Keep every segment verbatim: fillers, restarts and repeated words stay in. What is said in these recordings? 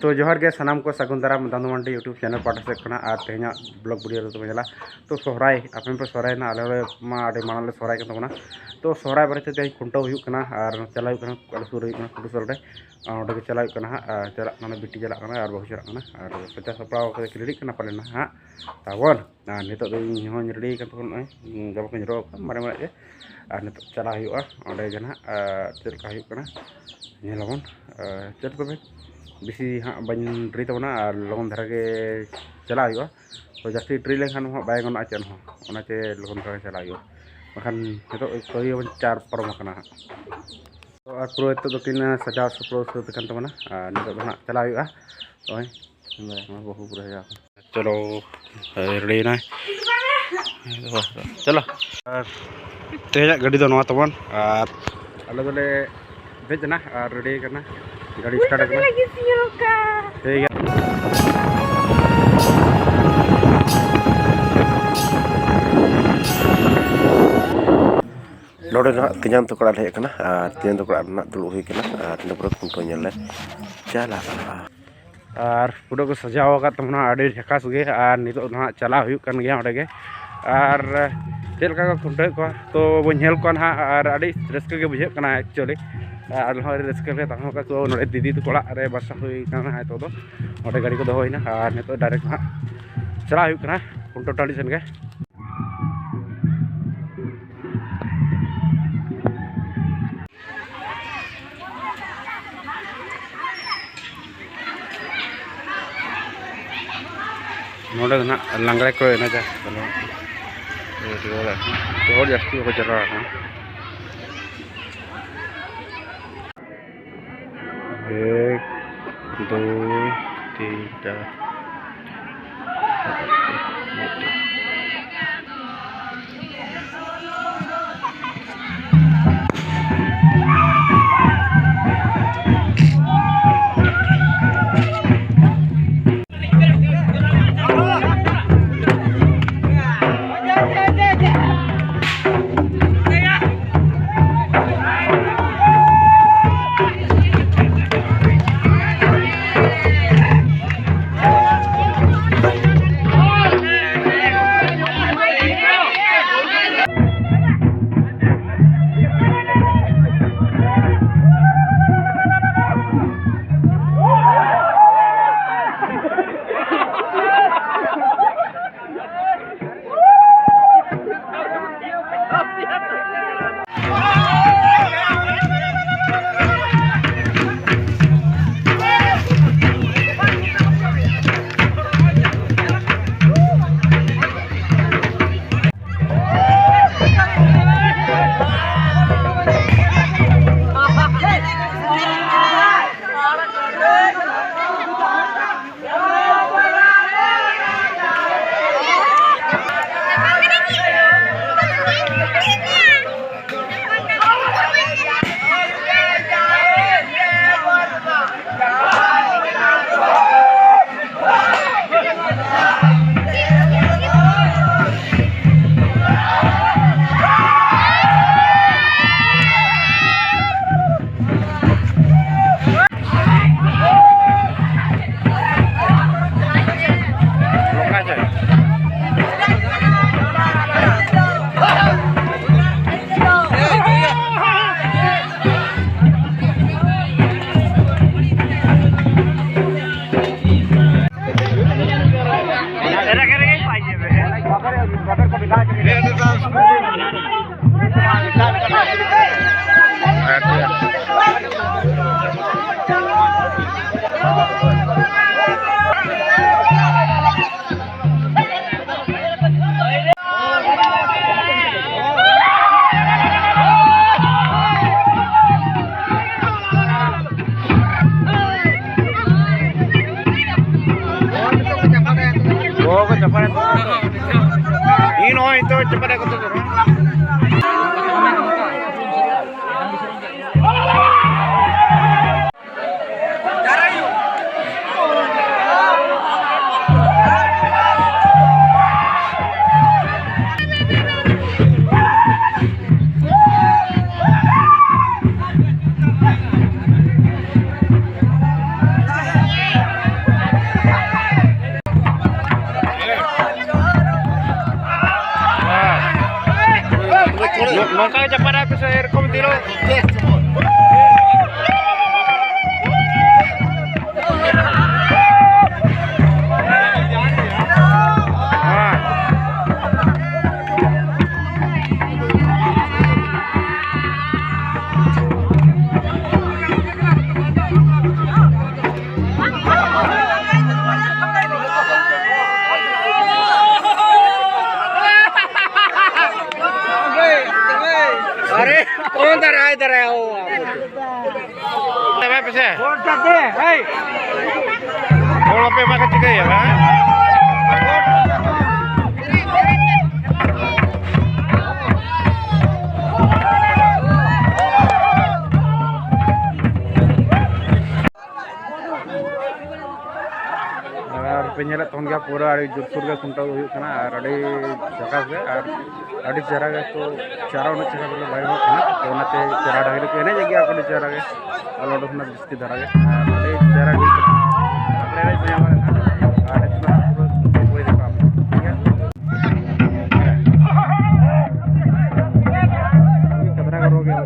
ᱛᱚ ᱡᱚᱦᱟᱨ ᱜᱮ ᱥᱟᱱᱟᱢ ᱠᱚ, ᱥᱟᱹᱜᱩᱱ ᱫᱟᱨᱟᱢ ᱫᱟᱱᱫᱩ ᱢᱟᱱᱰᱤ YouTube ᱪᱮᱱᱮᱞ ᱯᱟᱦᱴᱟ ᱥᱮᱫ ᱠᱷᱚᱱᱟᱜ᱾ ᱟᱨ ᱛᱮᱦᱮᱧᱟᱜ ᱵᱞᱚᱜ ᱵᱷᱤᱰᱤᱭᱳ ᱨᱮᱫᱚ ᱵᱚᱱ ᱧᱮᱞᱟ, ᱛᱚ ᱥᱚᱦᱨᱟᱭ, ᱟᱯᱮ ᱯᱮ ᱥᱚᱦᱨᱟᱭᱮᱱᱟ, ᱟᱞᱮ ᱦᱚᱸᱞᱮ ᱢᱟ ᱟᱹᱰᱤ ᱢᱟᱲᱟᱝ ᱞᱮ ᱥᱚᱦᱨᱟᱭ ᱠᱟᱱ ᱛᱟᱵᱚᱱᱟ᱾ ᱛᱚ ᱥᱚᱦᱨᱟᱭ ᱵᱟᱨᱮᱛᱮ ᱛᱮᱦᱮᱧ ᱠᱷᱩᱱᱴᱟᱹᱣ ᱦᱩᱭᱩᱜ ᱠᱟᱱᱟ ᱟᱨ ᱪᱟᱞᱟᱣ ᱦᱩᱭᱩᱜ ᱠᱟᱱᱟ, ᱟᱞᱮ ᱥᱩᱨ ᱨᱮ ᱦᱩᱭᱩᱜ ᱠᱟᱱᱟ ᱠᱷᱩᱱᱴᱟᱹᱣ ᱥᱟᱞ ᱨᱮ᱾ ᱟᱨ ᱚᱸᱰᱮ ᱜᱮ ᱪᱟᱞᱟᱣ ᱦᱩᱭᱩᱜ ᱠᱟᱱᱟ ᱦᱟᱸᱜ᱾ ᱟᱨ ᱪᱟᱞᱟᱜ ᱠᱟᱱᱟ, ᱵᱤᱴᱤ ᱪᱟᱞᱟᱜ ᱠᱟᱱᱟ ᱟᱨ ᱵᱟᱹᱦᱩ ᱪᱟᱞᱟᱜ ᱠᱟᱱᱟ᱾ ᱟᱨ ᱥᱟᱡᱟᱣ ᱥᱟᱯᱲᱟᱣ ᱠᱟᱛᱮ ᱠᱚ ᱨᱮᱰᱤᱜ ᱠᱟᱱᱟ ᱯᱟᱞᱮᱱ ᱦᱟᱸᱜ ᱛᱟᱵᱚᱱ᱾ ᱟᱨ ᱱᱤᱛᱚᱜ ᱫᱚ ᱤᱧ ᱦᱚᱸᱧ ᱨᱮᱰᱤ ᱠᱟᱱ ᱛᱟᱵᱚᱱ ᱱᱚᱜᱼᱚᱭ, ᱡᱟᱢᱟ ᱠᱚᱧ ᱦᱚᱨᱚᱜ ᱟᱠᱟᱫ ᱢᱟᱨᱮ ᱢᱟᱨᱮ ᱜᱮ᱾ ᱟᱨ ᱱᱤᱛᱚᱜ ᱪᱟᱞᱟᱜ ᱦᱩᱭᱩᱜᱼᱟ ᱚᱸᱰᱮ ᱜᱮ ᱱᱟᱦᱟᱜ, ᱟᱨ ᱪᱮᱫ ᱞᱮᱠᱟ ᱦᱩᱭᱩᱜ ᱠᱟᱱᱟ ᱧᱮᱞ ᱟᱵᱚᱱ᱾ ᱟᱨ ᱪᱮᱫ ᱛᱚᱵᱮ ᱵᱮᱥᱤ ᱦᱟᱸᱜ ᱵᱟᱹᱧ ᱰᱮᱨᱤ ᱛᱟᱵᱚᱱᱟ, ᱟᱨ ᱞᱚᱜᱚᱱ ᱫᱷᱟᱨᱟ ᱜᱮ ᱪᱟᱞᱟᱜ ᱦᱩᱭᱩᱜᱼᱟ᱾ ᱛᱚ ᱡᱟᱹᱥᱛᱤ ᱰᱮᱨᱤ ᱞᱮᱱᱠᱷᱟᱱ ᱦᱟᱸᱜ ᱵᱟᱭ ᱜᱟᱱᱚᱜᱼᱟ ᱪᱮᱫ ᱦᱚᱸ, ᱚᱱᱟᱛᱮ ᱞᱚᱜᱚᱱ ᱫᱷᱟᱨᱟ ᱜᱮ ᱪᱟᱞᱟᱜ ᱦᱩᱭᱩᱜᱼᱟ᱾ ᱵᱟᱠᱷᱟᱱ ᱱᱤᱛᱚᱜ ᱛᱟᱹᱣ ᱟᱵᱚᱱ ᱪᱟᱨ ᱯᱟᱨᱚᱢ ᱟᱠᱟᱱᱟ ᱦᱟᱸᱜ᱾ ᱛᱚ ᱟᱨ ᱯᱩᱨᱟᱹ ᱱᱤᱛᱚᱜ ᱫᱚᱠᱤᱱ ᱥᱟᱡᱟᱣ ᱥᱟᱯᱲᱟᱣ ᱥᱟᱹᱛ ᱟᱠᱟᱱ ᱛᱟᱵᱚᱱᱟ, ᱟᱨ ᱱᱤᱛᱚᱜ ᱫᱚ ᱦᱟᱸᱜ ᱪᱟᱞᱟᱣ ᱦᱩᱭᱩᱜᱼᱟ᱾ ᱱᱚᱜᱼᱚᱭ ᱵᱟᱹᱦᱩ ᱯᱩᱨᱟᱹ ᱦᱮᱡ ᱟᱠᱟᱱᱟ᱾ ᱪᱚᱞᱚ, ᱨᱮᱰᱤᱭᱮᱱᱟᱭ᱾ ᱪᱚᱞᱚ᱾ ᱟᱨ ᱛᱮᱦᱮᱧᱟᱜ ᱜᱟᱹᱰᱤ ᱫᱚ ᱱᱚᱣᱟ ᱛᱟᱵᱚᱱ, ᱟᱨ ᱟᱞᱮ ᱫᱚᱞᱮ ᱫᱮᱡ ᱮᱱᱟ ᱟᱨ ᱨᱮᱰᱤ ᱠᱟᱱᱟ, ᱜᱟᱹᱰᱤ ᱥᱴᱟᱨᱴ ᱠᱟᱱᱟ᱾ ᱴᱷᱤᱠ ᱜᱮᱭᱟ᱾ ᱱᱚᱰᱮ ᱫᱚ ᱦᱟᱸᱜ ᱛᱮᱧᱟᱝ ᱛᱟᱠᱚ ᱚᱲᱟᱜ ᱞᱮ ᱦᱮᱡ ᱟᱠᱟᱱᱟ, ᱟᱨ ᱛᱮᱧᱟᱝ ᱛᱟᱠᱚ ᱚᱲᱟᱜ ᱨᱮ ᱱᱟᱜ ᱫᱩᱲᱩᱵ ᱦᱩᱭ ᱟᱠᱟᱱᱟ, ᱟᱨ ᱤᱱᱟᱹ ᱯᱚᱨᱮ ᱠᱷᱩᱱᱴᱟᱹᱣ ᱧᱮᱞ ᱞᱮ ᱪᱟᱞᱟᱜ ᱠᱟᱱᱟ᱾ ᱟᱨ ᱯᱩᱨᱟᱹ ᱠᱚ ᱥᱟᱡᱟᱣ ᱟᱠᱟᱫ ᱛᱟᱵᱚᱱᱟ ᱟᱹᱰᱤ ᱡᱷᱟᱠᱟᱥ ᱜᱮ, ᱟᱨ ᱱᱤᱛᱚᱜ ᱫᱚ ᱦᱟᱸᱜ ᱪᱟᱞᱟᱣ ᱦᱩᱭᱩᱜ ᱠᱟᱱ ᱜᱮᱭᱟ ᱚᱸᱰᱮ ᱜᱮ᱾ ᱟᱨ ᱪᱮᱫ ᱞᱮᱠᱟ ᱠᱚ ᱠᱷᱩᱱᱴᱟᱹᱣᱮᱫ ᱠᱚᱣᱟ ᱛᱚ ᱵᱚᱱ ᱧᱮᱞ ᱠᱚᱣᱟ ᱱᱟᱦᱟᱜ, ᱟᱨ ᱟᱹᱰᱤ ᱨᱟᱹᱥᱠᱟᱹ ᱜᱮ ᱵᱩᱡᱷᱟᱹᱜ ᱠᱟᱱᱟ actually᱾ ᱟᱨ ᱟᱞᱮ ᱦᱚᱸ ᱟᱹᱰᱤ ᱨᱟᱹᱥᱠᱟᱹ ᱞᱮ ᱛᱟᱦᱮᱸ ᱠᱟᱱᱟ᱾ ᱛᱚ ᱱᱚᱰᱮ ᱫᱤᱫᱤ ᱛᱟᱠᱚ ᱚᱲᱟᱜ ᱨᱮ ᱵᱟᱥᱟ ᱦᱩᱭ ᱠᱟᱱᱟ ᱱᱤᱛᱚᱜ ᱫᱚ, ᱚᱸᱰᱮ ᱜᱟᱹᱰᱤ ᱠᱚ ᱫᱚᱦᱚ ᱦᱩᱭᱱᱟ, ᱟᱨ ᱱᱤᱛᱚᱜ ᱰᱟᱭᱨᱮᱠᱴ ᱦᱟᱸᱜ ᱪᱟᱞᱟᱣ ᱦᱩᱭᱩᱜ ᱠᱟᱱᱟ ᱠᱷᱩᱱᱴᱟᱹᱣ ᱴᱟᱺᱰᱤ ᱥᱮᱱ ᱜᱮ᱾ ᱱᱚᱰᱮ ᱫᱚ ᱱᱟᱜ ᱞᱟᱜᱽᱲᱮ ᱠᱚ ᱮᱱᱮᱡᱟ᱾ ᱡᱚᱛᱚ ᱦᱚᱲ ᱡᱟᱹᱥᱛᱤ ᱵᱟᱠᱚ ᱡᱟᱣᱨᱟ ᱟᱠᱟᱱᱟ᱾ ᱮᱠ, ᱫᱩᱭ, ᱛᱤᱱ, ᱪᱟᱨ᱾ अरे, कौन डरा है, डरा है, वो? ᱮᱢᱟᱭ ᱯᱮᱥᱮ᱾ ᱦᱚᱲ ᱵᱟᱯᱮ ᱮᱢᱟ ᱠᱚ ᱪᱤᱠᱟᱹᱭᱟ, ᱦᱮᱸ? ᱟᱨ ᱯᱮ ᱧᱮᱞᱮᱫ ᱛᱟᱵᱚᱱ ᱜᱮᱭᱟ, ᱯᱩᱨᱟᱹ ᱟᱹᱰᱤ ᱡᱳᱨᱥᱳᱨ ᱜᱮ ᱠᱷᱩᱱᱴᱟᱹᱣ ᱦᱩᱭᱩᱜ ᱠᱟᱱᱟ ᱟᱨ ᱟᱹᱰᱤ ᱡᱟᱠᱟᱥ ᱜᱮ ᱟᱨ ᱟᱹᱰᱤ ᱪᱮᱦᱨᱟ ᱜᱮ ᱛᱚ ᱪᱟᱨᱟ ᱩᱱᱟᱹᱜ ᱪᱮᱦᱨᱟ ᱵᱚᱞᱮ ᱵᱟᱭ ᱧᱟᱢᱚᱜ ᱠᱟᱱᱟ, ᱛᱚ ᱚᱱᱟᱛᱮ ᱪᱟᱨᱟ ᱰᱟᱹᱝᱨᱤ ᱠᱚ ᱮᱱᱮᱡ ᱜᱮᱭᱟ ᱠᱚ ᱟᱹᱰᱤ ᱪᱮᱦᱨᱟ ᱜᱮ, ᱟᱞᱮ ᱚᱸᱰᱮ ᱠᱷᱚᱱᱟᱜ ᱡᱟᱹᱥᱛᱤ ᱫᱷᱟᱨᱟ ᱜᱮ᱾ ᱟᱨ ᱟᱹᱰᱤ ᱪᱮᱦᱨᱟ ᱜᱮ ᱦᱩᱭᱩᱜ ᱠᱟᱱᱟ᱾ ᱟᱨ ᱱᱤᱛᱚᱜ ᱫᱚ ᱦᱟᱸᱜ ᱯᱩᱨᱟᱹ ᱠᱷᱩᱱᱴᱟᱹᱣ ᱠᱚ ᱤᱫᱤ ᱠᱚᱣᱟ, ᱴᱷᱤᱠ ᱜᱮᱭᱟ᱾ ᱠᱟᱛᱨᱟ ᱠᱚ ᱨᱚᱜ ᱜᱮᱭᱟ᱾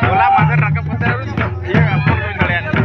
ᱦᱚᱞᱟ ᱢᱟᱫᱷᱮᱨ ᱨᱟᱠᱟᱵ ᱠᱟᱛᱮ ᱤᱭᱟᱹ ᱵᱚᱞ ᱦᱩᱭ ᱫᱟᱲᱮᱭᱟᱜ ᱠᱟᱱᱟ᱾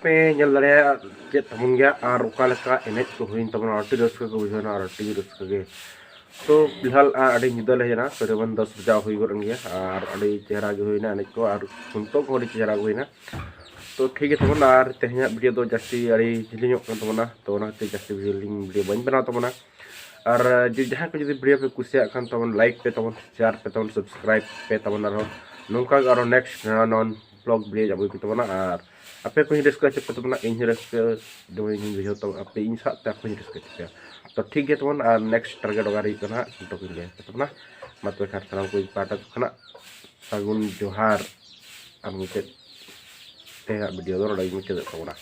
ᱯᱮ ᱧᱮᱞ ᱫᱟᱲᱮᱭᱟᱜᱼᱟ ᱪᱮᱫ ᱛᱟᱵᱚᱱ ᱜᱮᱭᱟ ᱟᱨ ᱚᱠᱟ ᱞᱮᱠᱟ ᱮᱱᱮᱡ ᱠᱚ ᱦᱩᱭᱮᱱ ᱛᱟᱵᱚᱱᱟ, ᱟᱹᱰᱤ ᱨᱟᱹᱥᱠᱟᱹ ᱠᱚ ᱵᱩᱡᱷᱟᱹᱣᱱᱟ ᱟᱨ ᱟᱹᱰᱤ ᱨᱟᱹᱥᱠᱟᱹ ᱜᱮ᱾ ᱛᱚ ᱯᱷᱤᱞᱦᱟᱞ ᱟ, ᱟᱹᱰᱤ ᱧᱤᱫᱟᱹ ᱞᱮ ᱦᱮᱡ ᱮᱱᱟ, ᱛᱚ ᱨᱮᱵᱚᱱ ᱫᱚᱥ ᱵᱟᱡᱟᱣ ᱦᱩᱭ ᱜᱚᱫ ᱮᱱ ᱜᱮᱭᱟ ᱟᱨ ᱟᱹᱰᱤ ᱪᱮᱦᱨᱟ ᱜᱮ ᱦᱩᱭᱱᱟ ᱮᱱᱮᱡ ᱠᱚ ᱟᱨ ᱠᱷᱩᱱᱴᱟᱹᱣ ᱠᱚ ᱟᱹᱰᱤ ᱪᱮᱦᱨᱟ ᱜᱮ ᱦᱩᱭᱱᱟ᱾ ᱛᱚ ᱴᱷᱤᱠ ᱜᱮ ᱛᱟᱵᱚᱱ, ᱟᱨ ᱛᱮᱦᱮᱧᱟᱜ ᱵᱷᱤᱰᱤᱭᱳ ᱫᱚ ᱡᱟᱹᱥᱛᱤ ᱟᱹᱰᱤ ᱡᱤᱞᱤᱧᱚᱜ ᱠᱟᱱ ᱛᱟᱵᱚᱱᱟ, ᱛᱚ ᱚᱱᱟ ᱠᱷᱟᱹᱛᱤᱨ ᱡᱟᱹᱥᱛᱤ ᱵᱷᱤᱰᱤᱭᱳ ᱞᱤᱧ ᱵᱷᱤᱰᱤᱭᱳ ᱵᱟᱹᱧ ᱵᱮᱱᱟᱣ ᱛᱟᱵᱚᱱᱟ᱾ ᱟᱨ ᱡᱩᱫᱤ ᱡᱟᱦᱟᱸᱭ ᱠᱚ ᱡᱩᱫᱤ ᱵᱷᱤᱰᱤᱭᱳ ᱯᱮ ᱠᱩᱥᱤᱭᱟᱜ ᱠᱷᱟᱱ ᱛᱟᱵᱚᱱ ᱞᱟᱭᱤᱠ ᱯᱮ ᱛᱟᱵᱚᱱ, ᱥᱮᱭᱟᱨ ᱯᱮ ᱛᱟᱵᱚᱱ, ᱥᱟᱵᱥᱠᱨᱟᱭᱤᱵ ᱯᱮ ᱛᱟᱵᱚᱱ, ᱟᱨᱦᱚᱸ ᱱᱚᱝᱠᱟ ᱜᱮ ᱟᱨᱦᱚᱸ ᱱᱮᱠᱥᱴ ᱱᱟᱣᱟ ᱱᱟᱣᱟ ᱵᱞᱚᱜ ᱵᱷᱤᱰᱤᱭᱳ ᱟᱹᱜᱩᱭ ᱯᱮ ᱛᱟᱵᱚᱱᱟ᱾ ᱟᱨ ᱟᱯᱮ ᱠᱚᱧ ᱨᱟᱹᱥᱠᱟᱹ ᱦᱚᱪᱚ ᱯᱮ ᱛᱟᱵᱚᱱᱟ, ᱤᱧ ᱦᱚᱸ ᱨᱟᱹᱥᱠᱟᱹ ᱫᱚᱢᱮᱧ ᱵᱩᱡᱷᱟᱹᱣ ᱛᱟᱵᱚᱱᱟ, ᱟᱯᱮ ᱤᱧ ᱥᱟᱶᱛᱮ ᱟᱯᱮ ᱦᱚᱸᱧ ᱨᱟᱹᱥᱠᱟᱹ ᱦᱚᱪᱚ ᱯᱮᱭᱟ᱾ ᱛᱚ ᱴᱷᱤᱠ ᱜᱮᱭᱟ ᱛᱟᱵᱚᱱ, ᱟᱨ ᱱᱮᱠᱥᱴ ᱴᱟᱨᱜᱮᱴ ᱚᱠᱟ ᱨᱮ ᱦᱩᱭᱩᱜ ᱠᱟᱱᱟ ᱦᱟᱸᱜ ᱡᱚᱛᱚ ᱠᱚᱧ ᱞᱟᱹᱭ ᱟᱯᱮ ᱛᱟᱵᱚᱱᱟ᱾ ᱢᱟ ᱛᱚᱵᱮ ᱠᱷᱟᱱ ᱥᱟᱱᱟᱢ ᱠᱚ ᱯᱟᱦᱴᱟ ᱠᱷᱚᱱᱟᱜ ᱥᱟᱹᱜᱩᱱ ᱡᱚᱦᱟᱨ ᱟᱨ ᱢᱩᱪᱟᱹᱫ ᱛᱮᱦᱮᱧᱟᱜ ᱵᱷᱤᱰᱤᱭᱳ ᱫᱚ ᱱᱚᱰᱮ ᱜᱮᱧ ᱢᱩᱪᱟᱹᱫᱮᱫ ᱛᱟᱵᱚᱱᱟ᱾